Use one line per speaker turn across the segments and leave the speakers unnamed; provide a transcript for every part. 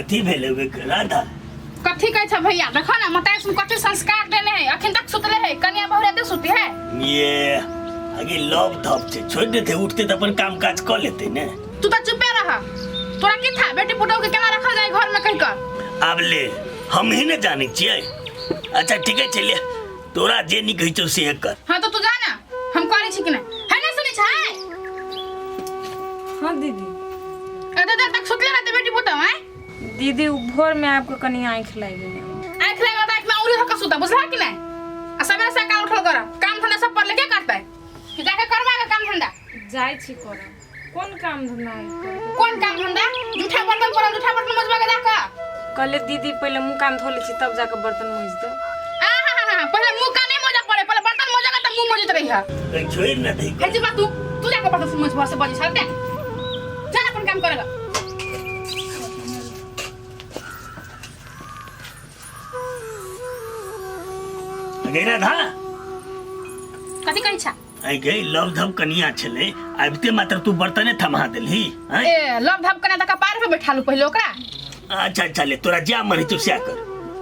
कथी भेलै गे राधा?
कथी कहै छ भैया, देखो ना मताई सुन कथी संस्कार देने है, अखन तक सुतले है, कन्या बहु सुती है।
ये अगे लव धप छै, छोड़ देते, उठते तऽ अपन काम काज कऽ लेते ने।
तू तो चुपे रह, तोरा की था बेटी पुतहु के केना रखल जाए घर में कहि कऽ।
आब ले हम ही ने जानै छियै। अच्छा ठीक है, चलिए तोरा जे नीक होइ छौ से कर।
हाँ तो तू जा ना, हम करै छी कि नहीं है ना सुनै छै।
हाँ दीदी।
एते देर तक सुतले रहते बेटी पुतहु हैं?
दीदी उ भोर में आपको कनी आँख लागि गेलै।
आँख लागि तऽ आँख में औरी धक्का सुता, बुझला कि नहीं? आ सवेरे सकाल उठल कर काम धंधा सब पर लेके करतै कि जाके करबा के काम धंधा?
जाइ छी करब। कोन काम धंधा है?
कोन काम धंधा? जूठा बर्तन पड़ल, जूठा बर्तन मजबा के जाके।
कहले दीदी पहले मुँह कान धो ले छी तब जाके बर्तन मज दे।
आहा पहले मुंह कान नहीं मजा पड़े, पहले बर्तन मजा के तब मुंह मजत रही है।
कहीं छोड़ ना दे।
हे जी तू तू जाके बर्तन मजबा से बजी छल दे। चल अपन काम करेगा।
गई राधा?
कथी कहै छा?
आई गई लव धप कनिया छले, आबिते मात्र तू बर्तने थमा देलही हैं?
ए लव धप कना त कपार पे बैठा लू पहिले ओकरा।
अच्छा अच्छा ले तोरा जा मन तू स्या कर।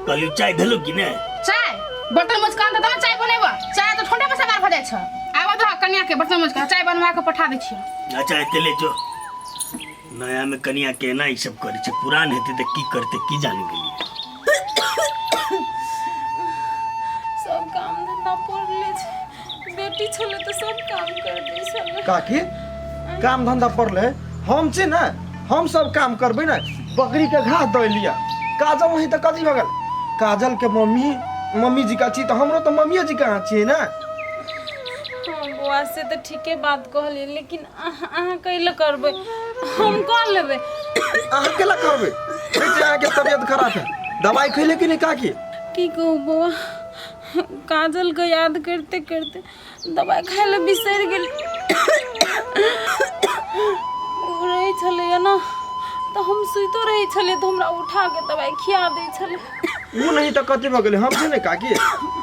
कहलियो चाय देलू कि ने?
चाय बर्तन मज कान त चाय बनेबा, चाय त ठंडा पर सवार भ जाइ छ। आब दह कनिया के बर्तन मज के चाय बनवा के पठा दै छियो।
अच्छा एते ले जो। नया में कनिया केना ई सब करै छै, पुरान हेतै त की करतै की जानि गेलियै।
सब काम धंधा पड़ले छै, बेटी छलै तऽ सब काम कर दै छलै।
काकी काम धंधा पड़ले हम छी ने, हम सब काम करबै ने। बकरी के घास दे लिया, काजल नहीं तऽ कथी भऽ गेल? काजल के मम्मी मम्मी जी का छी तऽ हमरो तऽ मम्मीए जी कहाँ छियै ने।
हाँ बौआ से तऽ ठीके बात कहलियै, लेकिन अहाँ कैले करबै, हम कऽ लेबै।
अहाँ केला करबै? देखिए अहाँके तबियत खराब है, दवाई खैले कि नहीं काकी?
की कहू बौआ, काजल के याद करते करते दवाई खाय लए बिसरि गेली। ओ रहै छलैया ने तऽ हम सुइतो रहै छलियै तऽ हमरा उठा के दवाई खिया दै छलै।
ओ नहीं तऽ कथी भऽ गेलै? हम छी ने काकी,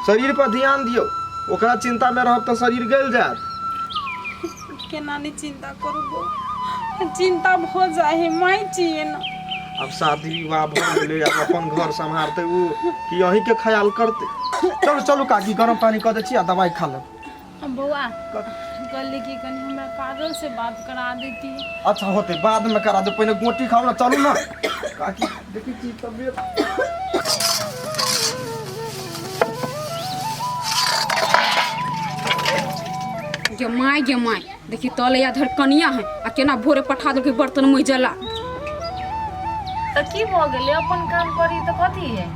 शरीर पर ध्यान दियौ, ओकरा चिंता में रहब तऽ शरीर गलि जायत।
केना नहि चिंता करू बौआ, चिंता भऽ जाइ है, माय छियै ने।
अब शादी विवाह भऽ गेलै, आब अपन घर सम्हारतै ओ कि अहीं के ख्याल करतै? चलू चलू काकी, गरम पानी कऽ दै छी आ दवाई खा लेब।
बौआ कहली कि कनि हमरा काजल से बात करा देती।
अच्छा होतै, बाद में करा दे, पहिने गोटी खाउ ने। चलू ने काकी, देखै छी तबियत।
गे my गे my, देखी तले या धर कनिया है आ केना भोरे पठा देलकै बर्तन मजला।
तऽ की भऽ गेलै, अपन काम करी तऽ कथी है?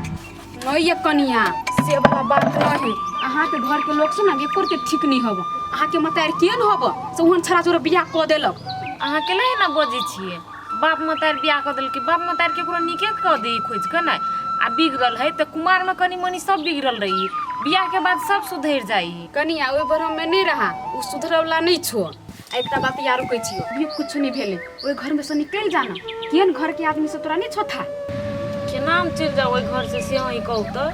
नहीं ये कनिया, से वाला बात नहीं है। अहाँ के घर के लोग से ना एको के ठीक नहीं हब, अहाँ के मतार केहन हब से ओहन छड़ा छोड़ा बियाह कऽ देलक।
अहाँ केला एना बजै छियै? बाप मतार बियाह कऽ देलकै, बाप मतार केकरो नीके कऽ दै खोजि कऽ ने। आ बिगड़ल है तऽ कुमारमे कनि मनि सब बिगड़ल रही, बियाह के बाद सब सुधरि जाइ है।
कनिया ओहि भरम में नहीं रहा, उ सुधरवला नहीं छो। आ एकटा बात यारो कहै छियो, अभी कुछ नहीं भेलै, ओहि घर में से निकलि जाना। केहन घर के आदमी से तोरा नहीं छो था?
केना हम चलि जाउ ओहि घर से, से अहीं कहू तऽ।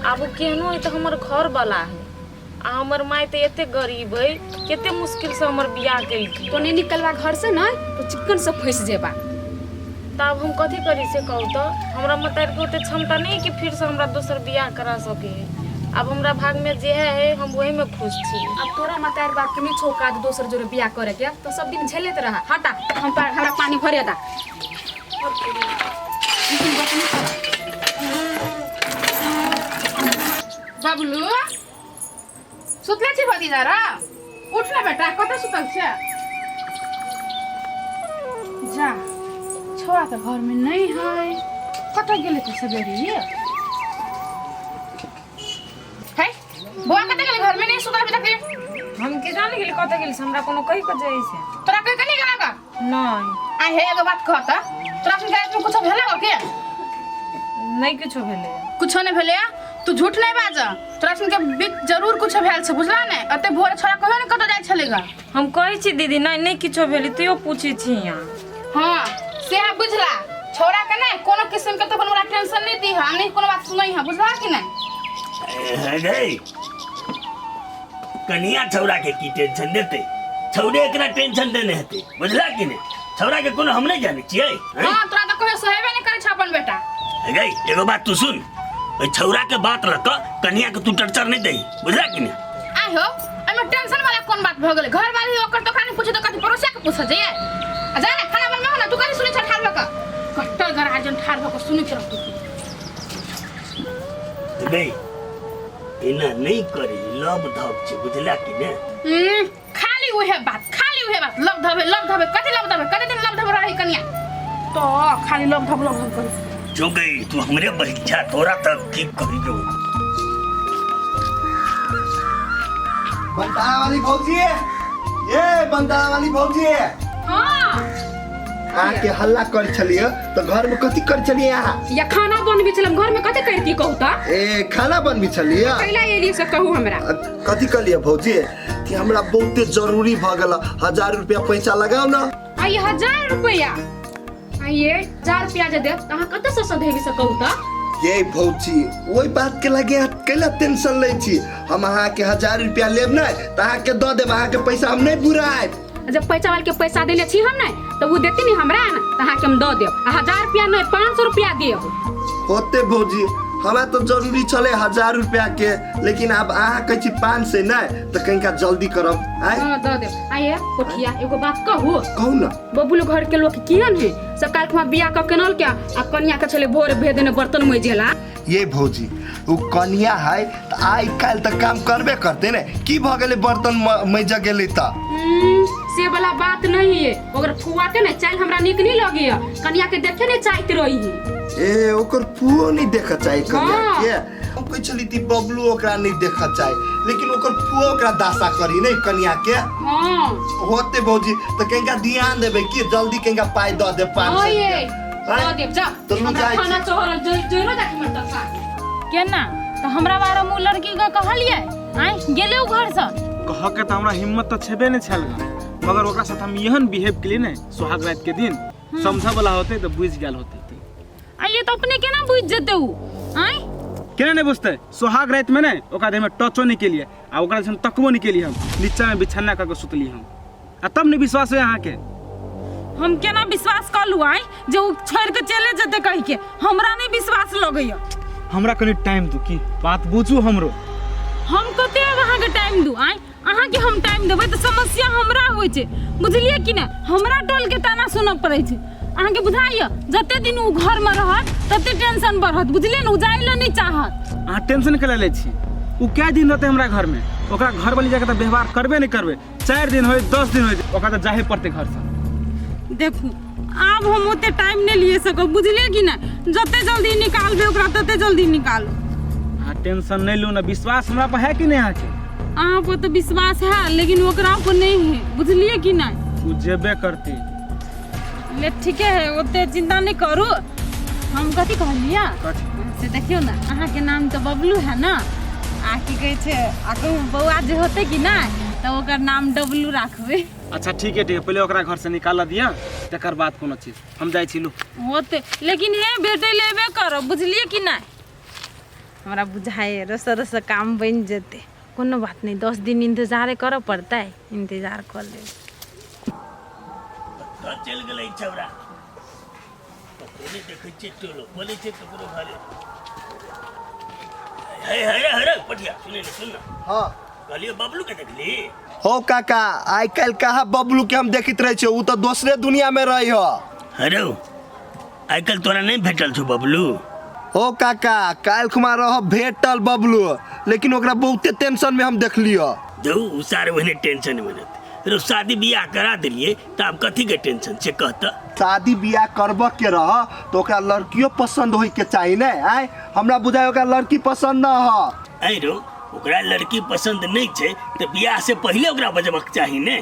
आब ओ केहनो है तऽ हमर घर वाला है, आ हमर माय तऽ एते गरीब है, कते मुश्किल से हमर बियाह केलकै।
तो नहीं निकलबा घर से ना तो चिकन से फंस जेबा।
तऽ आब हम कथी करी से कहू तऽ? हमरा मतार के ओते क्षमता नहीं कि फिर से हमरा दोसर बियाह करा सके है। आब हमरा भाग में जे है, है हम वही में खुश छी।
अब तोरा मतार बाप के नहीं छौ काज दोसर जोरे बियाह करे के, तो सब दिन झेलैत रहा। हटा, हम हमरा पानी भरे दा।
बबलू सुतले छी भतीजा र? उठ न बेटा, कतऽ सुतल छै? जा छौआ तऽ घरमे नहि है, कतऽ गेलै तऽ सवेरे? है बौआ कतऽ गेलै? घरमे नहि सुतल अभी तक।
हम के जाने गेली कतऽ गेल से, हमरा कोनो कहि कऽ जाइ छै?
तोरा कहि कऽ नहि गेला का?
नहि।
आ हे एगो बात कह तऽ, तोरा सुन रातिमे कुछो भेलै हो के?
नहि किछो भेलै।
कुछो नहि भेलै? तू झूठ नहि बाज, तोरा सुन के बीच जरूर कुछो भेल छै, बुझला ने? एते भोरे छोरा कहियो ने कतौ जाइ छलै गा।
हम कहै छी दीदी नहि नहि किछो भेलै, तैयो पूछै छी अहाँ।
हाँ से है बुझला, छोरा के ने कोनो किस्म के तो हमरा टेंशन नहीं दी है, हम नहीं कोनो बात सुनई है, बुझला कि नहीं?
हे कनिया छौड़ा के की टेंशन देते, छौड़े एकरा टेंशन देने हेतै, बुझला कि नहीं? छौड़ा के कोनो हम नहीं जाने छियै हैं?
हां, तोरा त कहियो सहेबे नहीं करे छ अपन बेटा।
गई, एगो बात तू सुन, ओइ छौड़ा के बात लऽ कऽ कनिया के तू टर्चर नहीं दही, बुझला कि नहीं?
आइ हो, एमे टेंशन वाला कोन बात भ गेलै? घर वाली ओकर तो खानी पूछे त कथी पड़ोसिया के पूछे जाइए? आ जा ना खाना बनबे ना, तू कथी सुनै छ ठाड़ भ क? कट्टर गराजन ठाड़ भ क सुनै छ तू।
गई, एना नहीं करी, लव धब छै, बुझला कि ने?
खाली उहे बात, खाली उहे बात, लव धबे लव धबे, कथी लव धबे? कते दिन लव धबे रही कनिया तो खाली लव धब लव धब करी।
जो गई, तू हमरे बहिजा, तोरा तक की कहियो।
बंतारा वाली भौजी, ये बंतारा वाली भौजी।
हाँ।
अहाँ के हल्ला कर छलिए तो घर में कथी कर छलिए अहाँ?
या खाना बनबी छलम, घर में कथी करती कहू त?
ए खाना बनबी छलिए?
कैला एलिए से कहू हमरा।
कथी कहलिए भौजी कि हमरा बहुते जरूरी भ गेल, 1000 रुपया पैसा लगाओ ना।
आ ये 1000 रुपया, आ ये 4 रुपया जे देब त अहाँ कतऽ से सधेबी से कहू त?
ये भौजी ओहि बात के लगे अहाँ कैला टेंशन लै छी? हम अहाँ के 1000 रुपया लेब ने त अहाँ के दऽ देब, अहाँ के पैसा हम नहीं बुरायब।
जब पैसा वाले के पैसा देने छी हम नहीं तो वो देती नहीं हमरा ना, तो अहाँ के हम दऽ देब। आ 1000 रुपया नहीं, 500 रुपया देब।
होते भौजी, हमरा तो जरूरी छलै 1000 रुपया के, लेकिन आब अहाँ कहै छी 500 नहीं तो कनिका जल्दी करब। आय
हाँ दऽ देब। आइए कोठिया, एगो बात कहू?
कहू ना।
बबुल घर के लोग केहन है से काल्हि खुमा बियाह कऽ के के आ कनिया के छलै भोरे भेज देने बर्तन मजेला।
ये भौजी उ कनिया है त आइ काल्हि त काम करबे करते ने, की भ गेलै बर्तन मज गेलै त?
से वाला बात नहीं है, ओकर फुआ के ने चाइल हमरा नीक नहीं लगैया, कनिया के देखे नहीं चाहत रही है।
ए ओकर फुओ नहीं देखऽ चाहे कनिया
हाँ।
के। हम कहै छली ती बबलू ओकरा नहीं देखऽ चाहे, लेकिन ओकर फुओ ओकरा दासा करी नहीं कनिया के।
हाँ।
होते भौजी त कनिका ध्यान देबै कि जल्दी कनिका पाइ दऽ देब 500
हाँ ये,
रुपया।
दऽ देब जा।
तो लू
हमरा
जाइ
खाना
छी।
चढ़ल जोरो जाके हमर तक।
केना तऽ हमरा बारे में उ लड़की के कहलियै आँय गेलै उ घरसँ?
कह के तऽ हमरा हिम्मत तऽ छेबे नहीं छल गा, मगर ओकरा साथ हम एहन बिहेव केलिए ने सोहाग रात के दिन, समझ वाला होते तऽ बुझि गेल होते।
आ ये तऽ अपने केना बुझि जेतै उ? आँय
केना नहीं बुझते? सोहाग रात में ने ओकरा देह में टचो नहीं केलिए आ ओकरा हम तकबो नहीं केलिए, हम नीचा में बिछन्ना करके सुतली हम, आ तब नहीं विश्वास हो अहाँ के।
हम केना विश्वास कऽ लू आँय जे उ छोड़ि के चले जेतै कहि के? हमरा नहीं विश्वास लगैया।
हमरा कनि टाइम दू की बात बुझू हमरो।
हम कते अब अहाँके टाइम दू आँय? अहाँके हम टाइम देबै तऽ समस्या हमरा होइ छै, बुझलियै कि नहि? हमरा टोलके ताना सुनऽ पड़ै छै। अहाँके बुझाइए जते दिन उ घरमे रहत तते टेंशन बढ़त, बुझलियै ने? उ जाइ लए नहि चाहत।
अहाँ टेंशन के ले छी? उ कै दिन रहतै हमरा घरमे? ओकरा घर वाली जाके तऽ व्यवहार करबे नहीं करबै, 4 दिन होय 10 दिन होय ओकरा तऽ जाहे पड़तै घरसँ।
देखू आब हम ओते टाइम नहि लिए सकब, बुझलियै कि नहि? जते जल्दी निकालबै ओकरा तते जल्दी निकालू।
अहाँ टेंशन नहीं लू ना, विश्वास हमरा पर है कि नहीं अहाँके?
अहाँ पर तऽ विश्वास है लेकिन ओकरा पर नहीं है, बुझलियै कि नहि?
उ जेबे करतै।
ले ठीके है, ओते चिंता नहीं करू। हम कथी कहलियै से देखियौ ने, अहाँके नाम तऽ बबलू है ना, आ की कहै छै आ कहू बौआ जे होतै कि नहि तऽ ओकर नाम डबलू राखबै।
अच्छा ठीक है ठीक है, पहले ओकरा घर से निकाल दिया तकर बाद कोनो चीज। हम जाइ छी लू।
होतै लेकिन हे भेटै लेबे करब, बुझलियै कि नहि? हमरा बुझाइए रस रस काम बनि जेतै, कोनो बात नहि, 10 दिन इंतजारे करऽ पड़तै, इंतजार कऽ लेब।
कतऽ चलि गेलै छौड़ा? कतौ नहि देखै छियै, टोलो बोलै छै ककरो घरे। हे हे हे रे पटिया, सुने ने सुन ना।
हाँ।
कहलियै बबलू के देखली?
हो काका, आइ काल्हि कहाँ बबलू के हम देखैत रहै छियै, उ तऽ दोसरे दुनिया में रहै ह।
अरे आइ काल्हि तोरा नहीं भेटल छौ बबलू?
हो काका, काल्हि खुमा रह भेटल बबलू, लेकिन ओकरा बहुते टेंशन में हम देखलियो।
देखू उ सारे ओहने टेंशन में रहतै। रो शादी बियाह करा देलियै तऽ आब कथी के टेंशन छै कहत?
शादी बियाह करबऽ के रह तो ओकरा लड़कियो पसंद होय के चाही ने। आय हमरा बुझाय ओकरा लड़की पसंद न ह।
ऐ रो ओकरा लड़की पसंद नहीं छै तऽ बियाह से पहिले ओकरा बजबक चाही ने।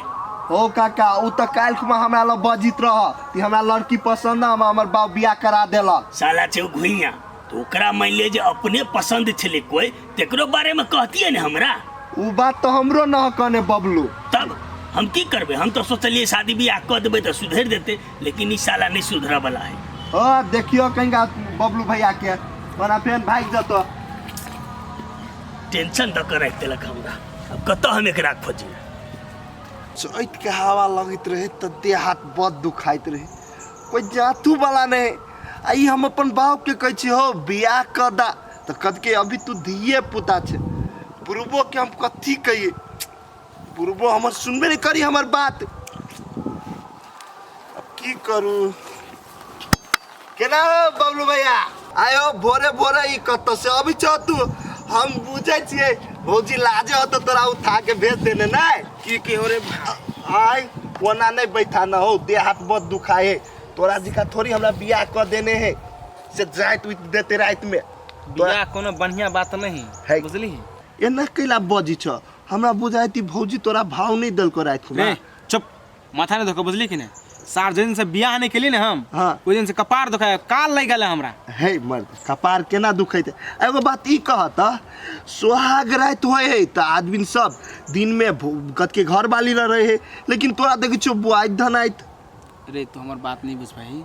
हो काका, उ तऽ काल्हि खुमा हमरा लग बजित रह कि हमरा लड़की पसंद न, हम हमर बाप बियाह करा देलक।
साला छै घुइया, तो ओकरा मान ले जे अपने पसंद छलै कोई तेकरो बारे में कहतियै ने हमरा।
उ बात तऽ हमरो न कहने बबलू।
तब हम की करबै? हम तऽ सोचलियै शादी बियाह कऽ देबै तऽ सुधरि देतै, लेकिन ई साला नहीं सुधरऽ वाला है।
हाँ देखियो कहीं बबलू भैया के बड़ा फेन भागि जतो।
टेंशन दऽ कऽ राखि देलक हमरा, अब कतऽ हम एकरा खोजियै?
चैत के हवा लगैत रहे तऽ देह हाथ बड दुखाइत रहे, कोई जातू वाला नहीं। आ ई हम अपन बाप के कहै छी हो बियाह कऽ दा, तऽ कहलकै अभी तू धिये पुता छै। बुढ़बो के हम कथी कहिए, बुढ़बो हमर सुनबे नहीं करी हमर बात। अब की करू? केना हो बबलू भैया आयो भोरे भोरे ई कतऽ से अभी छह तू? हम बुझै छियै भौजी लाजे हो तो तोरा उठा के भेज देने नहीं।
की की हो रे?
आय कोना नहीं बैठा न हो, देह हाथ बहुत दुखाए है। तोरा जिका थोड़ी हमरा बियाह कऽ देने है से जाइत उइत देते राति में।
बियाह कोनो बढ़िया बात नहीं
है।
बुझली?
एना कैला बजी छ? हमरा बुझाइ ती भौजी तोरा भाव नहीं देलको राति
रे
में।
चुप, माथा नहीं धोखा, बुझली कि नहीं? सार दिन से बियाह नहीं केली ने हम,
हाँ।
ओहि दिन से कपार दुखाय काल लागि गेल हमरा।
हे मर्द, कपार केना दुखैत? एगो बात ई कहत, सोहाग राति होइ है तऽ आदमी सब दिन में कत के घर वाली रह रहे है, लेकिन तोरा देखै छियौ बुआइत धनाइत।
रे तू हमर बात नहीं बुझ पाही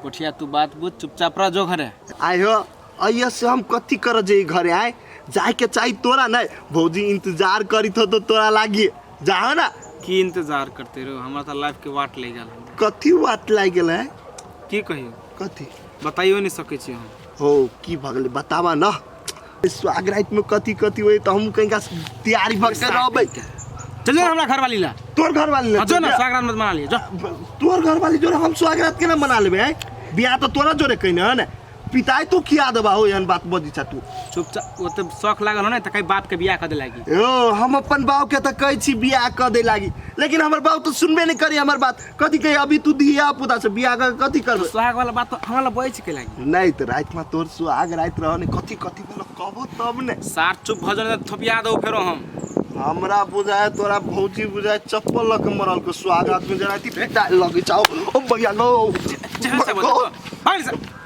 कोठिया, तू बात बुझ, चुपचाप रह जो घरे।
आय हो अइया से हम कथी कर जे घरे आए जाए के चाही तोरा नहीं, भौजी इंतजार करी थो तो तोरा लागी जाहो ना।
की इंतजार करते रहो, हमरा तो लाइफ के वाट ले गेल।
कथी वाट लागि गेल है?
की कहियो?
कथी
बताइयो नहीं सकै छी हम।
हो की भगले बतावा न, सुहाग राति में कथी कथी होई तऽ हम कहीं तैयारी भऽ के रहबै।
चल जो हमरा घर वाली ला।
तोर घर वाली
हाँ, जो ना सुहाग रात मत मना लियो जो।
तोर घर वाली जोरे हम सुहाग रात केना मना लेबै? आँय, बियाह तऽ तोरा जोरे कहिने है ने, पिताई तू खिया देबा हो, एहन बात बजै छा तू?
चुपचाप ओते शौक लागल हो ने तऽ कहीं बाप के बियाह कर दे लागी।
यो हम अपन बाप के तऽ कहै छी बियाह कऽ दे लागी, लेकिन हमर बाप तऽ सुनबे नहि करी हमर बात। कथी कही अभी तू धिया पुता से बियाह कऽ कथी करबै?
सुहाग वाला बात तो हमरा ला बजै छै के लागी?
नहीं तऽ राति में तोर सुहाग राति रह ने कथी कथी बोलो कहबो तब ने।
सार चुप भऽ जो, नहीं तऽ थोपिया दो फेरो हम।
हमरा बुझाय तोरा भौजी बुझाय चप्पल लऽ के मरल के सुहाग रात में जराती पिता लगे चाओ ओ भैया गो।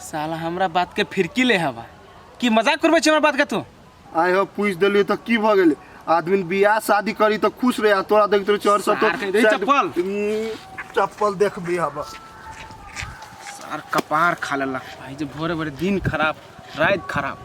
साला हमरा बात के फिरकी ले हवा की मजाक करबै छै हमरा बात के तू?
आइ हो पूछि देलियै तऽ की भऽ गेलै? आदमी बियाह शादी करी तऽ खुश रहे, आ तोरा देखते रहे चोर सब।
सार के दे चप्पल।
चप्पल देखबी हवा।
सार कपार खा लेलक भाई, जे भोरे भोरे दिन खराब रात खराब।